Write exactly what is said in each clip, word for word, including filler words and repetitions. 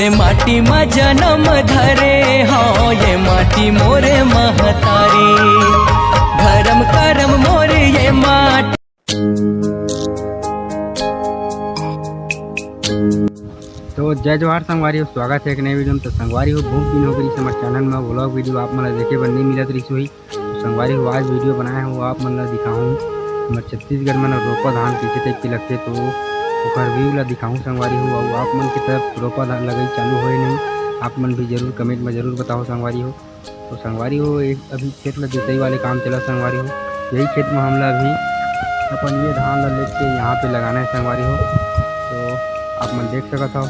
माटी मा जनम धरे हव, ये माटी मोरे महतारी, धरम करम मोर ये माटी। तो जय जोहार संगवारी हो, स्वागत हे एक नए वीडियो में। तो संगवारी हो, बहुत दिन हो गई हमारे चैनल में व्लॉग वीडियो आप मन ला देखे बर नहीं मिलत रहिस होही। तो संगवारी हो, आज वीडियो बनाए हूँ, आप मन ला दिखाहूँ हमर छत्तीसगढ़ में ना रोपा धान कइसे टाइप के लगथे, तो ओकर व्यू ला दिखाहूँ संगवारी हो। अउ आप मन की तरफ रोपा धान लगई चालू होए नहीं, आप मन भी जरूर कमेंट में जरूर बताओ संगवारी हो। तो संगवारी हो, एक अभी खेत ला जोतई वाले काम चला संगवारी हो। यही खेत में हमला अभी अपन ये धान ला लेके यहाँ पे लगाना है संगवारी हो। तो आप मन देख सकत हो,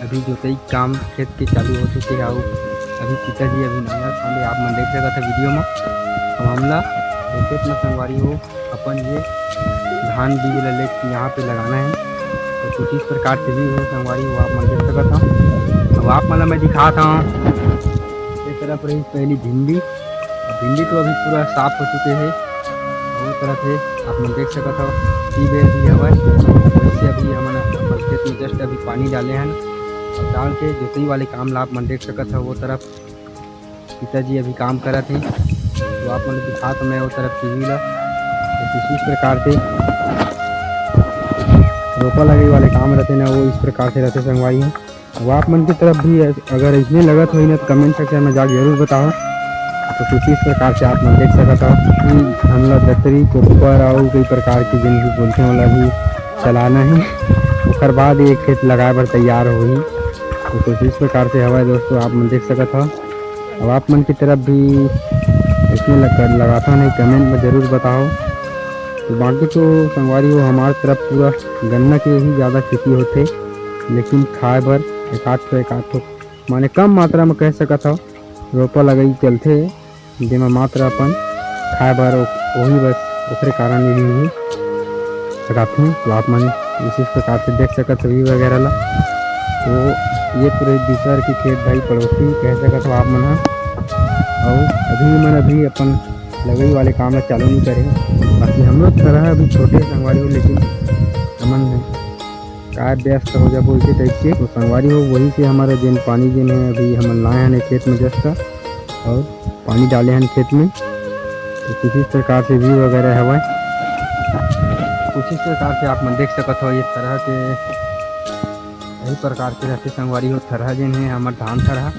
अभी जोतई काम खेत के चालू हो चुके हे। अउ अभी पिताजी अभी नांगर फांदे, आप मन देख सकत हो वीडियो में। अब हमला ये खेत में संगवारी हो अपन ये धान बीज ला लेके यहाँ पे लगाना है। तो कुछ इस प्रकार से भी है संगवारी हो, आप मन देख सकत हो। अब आप मन ला मैं दिखात हूँ, ये तरफ रही पहली भिंडी, भिंडी तो अभी पूरा साफ हो चुके हे। वो तरफ हे, आप मन देख सकत हो, ट्यूबवेल भी हवय। वैसे अभी हमन अपन खेत में just अभी पानी डाले हन, और डाल के जोतई वाले काम ला आप मन देख सकत हो। वो तरफ पिताजी अभी काम करत हे, तो आप मन दिखात मैं वो तरफ टीवी ला। तो कुछ इस प्रकार से रोपा लगई वाले काम रहते ना, वो इस प्रकार से रहते संगवारी हो। अब आप मन की तरफ भी अगर इसने लगत होही ना, तो कमेंट सेक्शन में जाके जरूर बताओ। तो कुछ इस प्रकार से आप मन देख सकत हो कि हमला दतरी, कोपर और कई प्रकार की जिन भी बोलते हैं, ओला भी चलाना है। ओकर बाद ये खेत लगाए बर तैयार होही। तो कुछ इस प्रकार से हवा है दोस्तों, आप मन देख सकत हो। अब आप मन की तरफ भी इसने लग-, लगाता नहीं, कमेंट में जरूर बताओ। तो बाकी तो संगवारी हो, हमारे तरफ पूरा गन्ना के ही ज़्यादा खेती होथे, लेकिन खाए बर एकाध ठो, एकाध ठो, माने कम मात्रा में कह सकत हव, रोपा लगई चलथे, जेमा मात्र अपन खाए बर ओ-, ओही बस, ओकरे कारण यही लगाथें। तो आप मन विशेष प्रकार से देख सकत हो view वगैरह ला। तो ये पूरे दूसर के खेत भाई पड़ोसी कह सकत हो आप मन ह। अउ अभी मन अभी अपन लगई वाले काम ला चालू नहीं करे, बाकी हम लोग थरहा अभी छोटे संगवारी हो, लेकिन हमन काय व्यस्त हो जाबो इसे टाइप के। तो संगवारी हो, वही से हमारा जेन पानी जेन है अभी हमन लाए हन खेत में just, और पानी डाले हन खेत में। तो कुछ इस प्रकार से view वगैरह हवय, कुछ इस प्रकार से आप मन देख सकत हो। ये तरह के यही प्रकार के रहते संगवारी हो, थरहा जेन है हमर धान थरहा,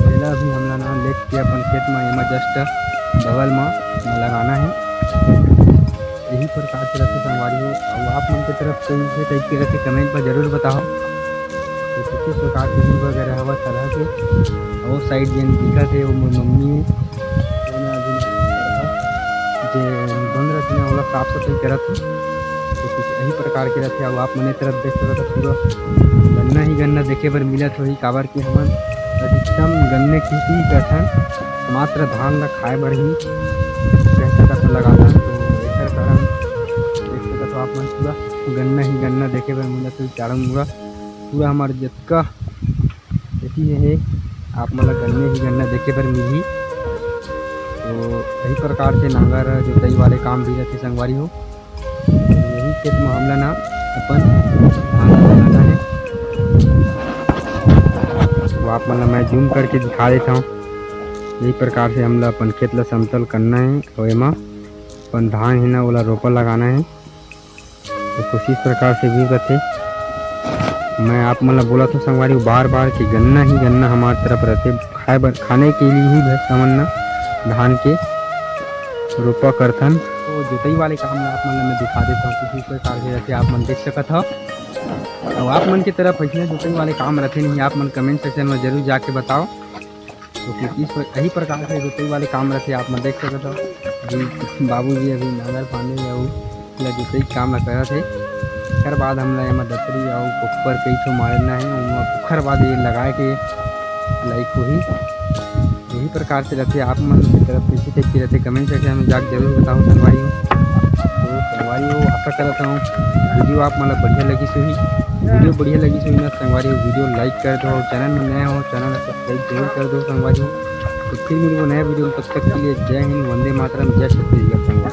एला अभी हमला ना लेके अपन खेत में एमा just बगल में लगाना है। यही प्रकार से रहते संगवारी हो। अउ आप मन के तरफ कइसे टाइप के रहते कमेंट में जरूर बताओ। तो कुछ इस प्रकार के view वगैरह हवा थरहा के। और साइड जेन दिखत है वो मोर मम्मी है, ओने अभी जे बंद रहते ना ओला साफ सफाई करत है। तो कुछ यही प्रकार के रहते। अब आप मन ए तरफ देख सकत हो पूरा गन्ना ही गन्ना देखे बर मिलत होही, काबर कि हमन अधिकतम गन्ने की ही करथन, मात्र धान ला खाए बर ही कह सकत हो लगाथन। तो एकर कारण देख सकत हो आप मन पूरा गन्ना ही गन्ना देखे बर मिलत होही चारों मुड़ा। पूरा हमार जतका एती हे, आप मन ला गन्ने ही गन्ना देखे बर मिलही। तो यही प्रकार से नांगर जोतई वाले काम भी रहते संगवारी हो। यही खेत में हमला ना अपन धान ला लगाना है। तो आप मन ला मैं जूम करके दिखा देता हूँ। यही प्रकार से हमला अपन खेत ला समतल करना है और एमा अपन धान है ना ओला रोपा लगाना है। तो कुछ इस प्रकार से भी रथे। मैं आप मन ला बोलत हूँ संगवारी हो बार बार कि गन्ना ही गन्ना हमार तरफ रहते, खाए बर, खाने के लिए ही बस हमन ना धान के रोपा करथन। तो जोतई वाले काम ला आप मन ला मैं दिखा देता हूँ, कुछ इस प्रकार से रहते, आप मन देख सकत हो। अब आप मन की तरफ ऐसे जोतई वाले काम रहते नहीं, आप मन कमेंट सेक्शन में जरूर जाके बताओ। तो कुछ इस प्र-, यही प्रकार से जोतई वाले काम रहते, आप मन देख सकत हो। अभी बाबूजी अभी नांगर फांदे अउ ल जोतई काम ल करत हे। एकर बाद हमला एमा दतरी अउ कोपर कई ठो मारना हे, ओमा ओकर बाद ये लगाए के लाइक होही। यही प्रकार से रहते, आप मन की तरफ कइसे टाइप के रहते, कमेंट सेक्शन में जाके जरूर बताओ संगवारी हो। तो संगवारी हो, आशा करत हूँ वीडियो आप मन ला बढ़िया लगिस होही। वीडियो बढ़िया लगिस होही ना संगवारी हो, वीडियो लाइक कर दो, चैनल में नए हो, चैनल ला सब्सक्राइब जरूर कर दो संगवारी हो। तो फिर मिलबो नया वीडियो में, तब तक के लिए जय हिंद, वंदे मातरम, जय छत्तीसगढ़ संगवारी।